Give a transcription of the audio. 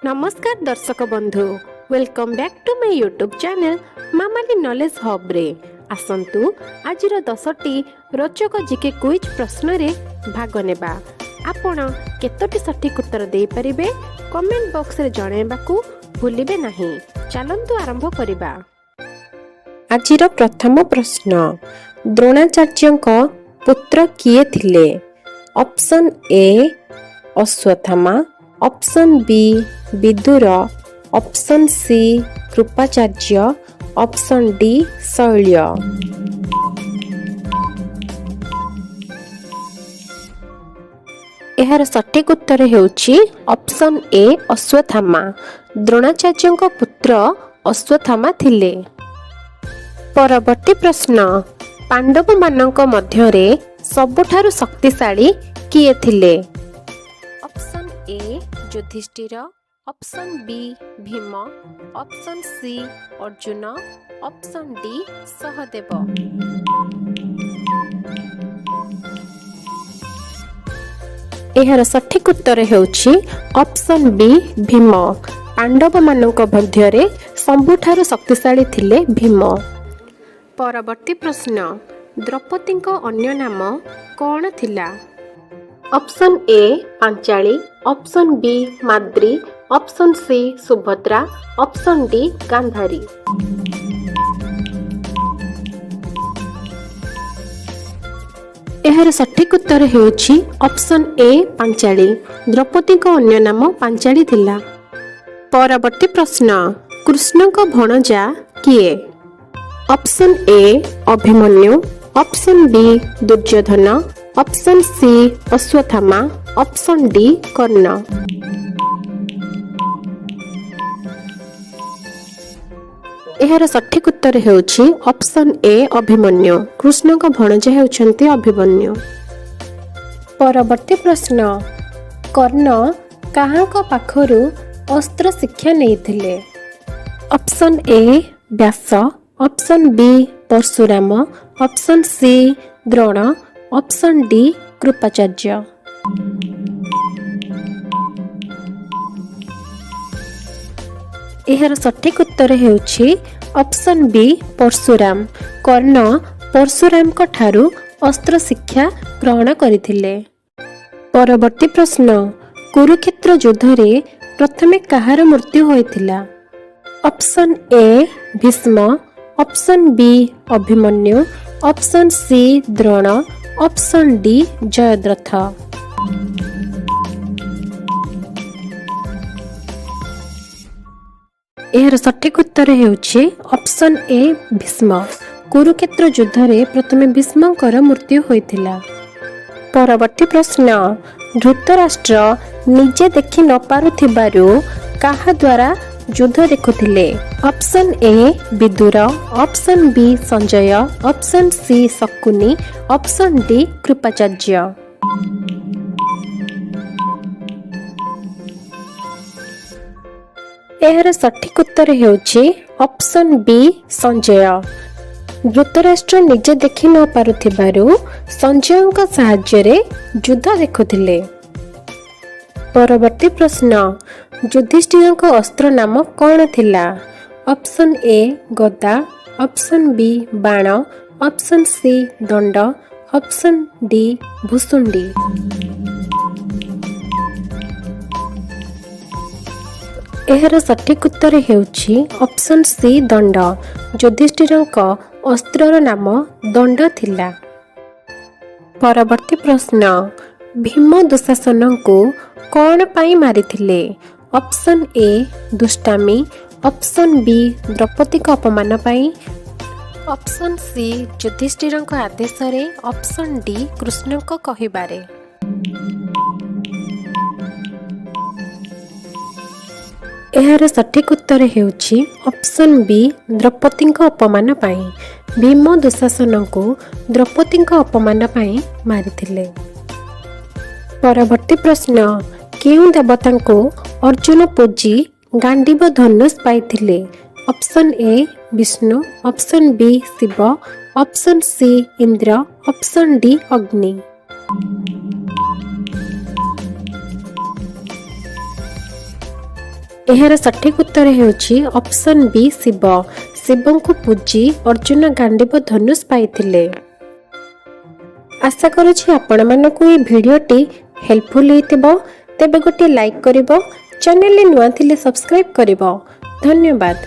ନମସ୍କାର ଦର୍ଶକ ବନ୍ଧୁ, welcome back to my YouTube channel Mamali knowledge ହବ୍ରେ। ଆସନ୍ତୁ, ଆଜିର 10ଟି ରୋଚକ ଜିକେ କୁଇଜ୍ ପ୍ରଶ୍ନରେ ଭାଗ ନେବା। ଆପଣ କେତୋଟି ସଠିକ୍ ଉତ୍ତର ଦେଇପାରିବେ, କମେଣ୍ଟ ବକ୍ସରେ ଜଣାଇବାକୁ ଭୁଲିବେ ନାହିଁ। ଚାଲନ୍ତୁ ଆରମ୍ଭ କରିବା। ଆଜିର ପ୍ରଥମ ପ୍ରଶ୍ନ, ଦ୍ରୋଣାଚାର୍ଯ୍ୟଙ୍କ ପୁତ୍ର କିଏ ଥିଲେ? Option A Ashwatthama, option B Vidura, option C Kripacharya, option D Shalya. ଏହାର ସଠିକ୍ ଉତ୍ତର ହେଉଛି ଅପସନ୍ ଏ ଅଶ୍ୱତ୍ଥାମା। ଦ୍ରୋଣାଚାର୍ଯ୍ୟଙ୍କ ପୁତ୍ର ଅଶ୍ୱତ୍ଥାମା ଥିଲେ। ପରବର୍ତ୍ତୀ ପ୍ରଶ୍ନ, ପାଣ୍ଡବମାନଙ୍କ ମଧ୍ୟରେ ସବୁଠାରୁ ଶକ୍ତିଶାଳୀ କିଏ ଥିଲେ? Option A Yudhishthir, option B Bhima, option C Arjun, option D Sahadev. ଏହାର ସଠିକ୍ ଉତ୍ତର ହେଉଛି ଅପସନ୍ ବି ଭୀମ। ପାଣ୍ଡବମାନଙ୍କ ମଧ୍ୟରେ ସବୁଠାରୁ ଶକ୍ତିଶାଳୀ ଥିଲେ ଭୀମ। ପରବର୍ତ୍ତୀ ପ୍ରଶ୍ନ, ଦ୍ରୌପଦୀଙ୍କ ଅନ୍ୟ ନାମ କ'ଣ ଥିଲା? Option A Panchali, option B Madri, option C Subhadra, option D Gandhari. ଏହାର ସଠିକ୍ ଉତ୍ତର ହେଉଛି ଅପସନ୍ ଏ ପାଞ୍ଚାଳୀ। ଦ୍ରୌପଦୀଙ୍କ ଅନ୍ୟ ନାମ ପାଞ୍ଚାଳୀ ଥିଲା। ପରବର୍ତ୍ତୀ ପ୍ରଶ୍ନ, କୃଷ୍ଣଙ୍କ ଭଣଜା କିଏ? Option A Abhimanyu, option B Duryodhana, option C Ashwatthama, option D କର୍ଣ୍ଣ। ଏହାର ସଠିକ୍ ଉତ୍ତର ହେଉଛି ଅପସନ୍ ଏ ଅଭିମନ୍ୟୁ। କୃଷ୍ଣଙ୍କ ଭଣଜା ହେଉଛନ୍ତି ଅଭିମନ୍ୟୁ। ପରବର୍ତ୍ତୀ ପ୍ରଶ୍ନ, କର୍ଣ୍ଣ କାହାଙ୍କ ପାଖରୁ ଅସ୍ତ୍ର ଶିକ୍ଷା ନେଇଥିଲେ? Option A Vyasa, option B Parashuram, option C Drona, option D Kripacharya. ଏହାର ସଠିକ୍ ଉତ୍ତର ହେଉଛି ଅପସନ୍ ବି ପରଶୁରାମ। କର୍ଣ୍ଣ ପରଶୁରାମଙ୍କ ଠାରୁ ଅସ୍ତ୍ର ଶିକ୍ଷା ଗ୍ରହଣ କରିଥିଲେ। ପରବର୍ତ୍ତୀ ପ୍ରଶ୍ନ, କୁରୁକ୍ଷେତ୍ର ଯୁଦ୍ଧରେ ପ୍ରଥମେ କାହାର ମୃତ୍ୟୁ ହୋଇଥିଲା? Option A Bhishma, option B Abhimanyu, option C Drona, option D Jayadratha. ଏହାର ସଠିକ୍ ଉତ୍ତର ହେଉଛି ଅପସନ୍ ଏ ଭୀଷ୍ମ। କୁରୁକ୍ଷେତ୍ର ଯୁଦ୍ଧରେ ପ୍ରଥମେ ଭୀଷ୍ମଙ୍କର ମୃତ୍ୟୁ ହୋଇଥିଲା। ପରବର୍ତ୍ତୀ ପ୍ରଶ୍ନ, ଧୃତରାଷ୍ଟ୍ର ନିଜେ ଦେଖି ନପାରୁଥିବାରୁ କାହା ଦ୍ୱାରା ଯୁଦ୍ଧ ଦେଖୁଥିଲେ? Option A Vidura, option B Sanjay, option C Shakuni, option D Kripacharya. ଏହାର ସଠିକ୍ ଉତ୍ତର ହେଉଛି ଅପସନ୍ ବି ସଞ୍ଜୟ। ଧୃତରାଷ୍ଟ୍ର ନିଜେ ଦେଖି ନ ପାରୁଥିବାରୁ ସଞ୍ଜୟଙ୍କ ସାହାଯ୍ୟରେ ଯୁଦ୍ଧ ଦେଖୁଥିଲେ। ପରବର୍ତ୍ତୀ ପ୍ରଶ୍ନ, ଯୁଧିଷ୍ଠିରଙ୍କ ଅସ୍ତ୍ର ନାମ କ'ଣ ଥିଲା? ଅପସନ୍ ଏ ଗଦା, ଅପସନ୍ ବି ବାଣ, ଅପସନ୍ ସି ଦଣ୍ଡ, ଅପସନ୍ ଡି ଭୁଶୁଣ୍ଡି। ଏହାର ସଠିକ୍ ଉତ୍ତର ହେଉଛି ଅପସନ୍ ସି ଦଣ୍ଡ। ଯୁଧିଷ୍ଠିରଙ୍କ ଅସ୍ତ୍ରର ନାମ ଦଣ୍ଡ ଥିଲା। ପରବର୍ତ୍ତୀ ପ୍ରଶ୍ନ, ଭୀମ ଦୁଃଶାସନଙ୍କୁ କ'ଣ ପାଇଁ ମାରିଥିଲେ? ଅପସନ୍ ଏ ଦୁଷ୍ଟାମି, ଅପସନ୍ ବି ଦ୍ରୌପଦୀଙ୍କ ଅପମାନ ପାଇଁ, ଅପସନ୍ ସି ଯୁଧିଷ୍ଠିରଙ୍କ ଆଦେଶରେ, ଅପସନ୍ ଡି କୃଷ୍ଣଙ୍କ କହିବାରେ। ଏହାର ସଠିକ୍ ଉତ୍ତର ହେଉଛି ଅପସନ୍ ବି ଦ୍ରୌପଦୀଙ୍କ ଅପମାନ ପାଇଁ। ଭୀମ ଦୁଃଶାସନଙ୍କୁ ଦ୍ରୌପଦୀଙ୍କ ଅପମାନ ପାଇଁ ମାରିଥିଲେ। ପରବର୍ତ୍ତୀ ପ୍ରଶ୍ନ, କେଉଁ ଦେବତାଙ୍କୁ ଅର୍ଜୁନ ପୂଜି ଗାଣ୍ଡିବ ଧନୁଷ ପାଇଥିଲେ? Option A Vishnu, option B Shiva, option C Indra, option D ଅଗ୍ନି। ଏହାର ସଠିକ୍ ଉତ୍ତର ହେଉଛି ଅପସନ୍ ବି ଶିବ। ଶିବଙ୍କୁ ପୂଜି ଅର୍ଜୁନ ଗାଣ୍ଡିବ ଧନୁଷ ପାଇଥିଲେ। ଆଶା କରୁଛି ଆପଣମାନଙ୍କୁ ଏହି ଭିଡ଼ିଓଟି ହେଲ୍ପଫୁଲ୍ ହେଇଥିବ। ତେବେ ଗୋଟିଏ ଲାଇକ୍ କରିବ, ଚ୍ୟାନେଲରେ ନୂଆ ଥିଲେ ସବସ୍କ୍ରାଇବ୍ କରିବ। ଧନ୍ୟବାଦ।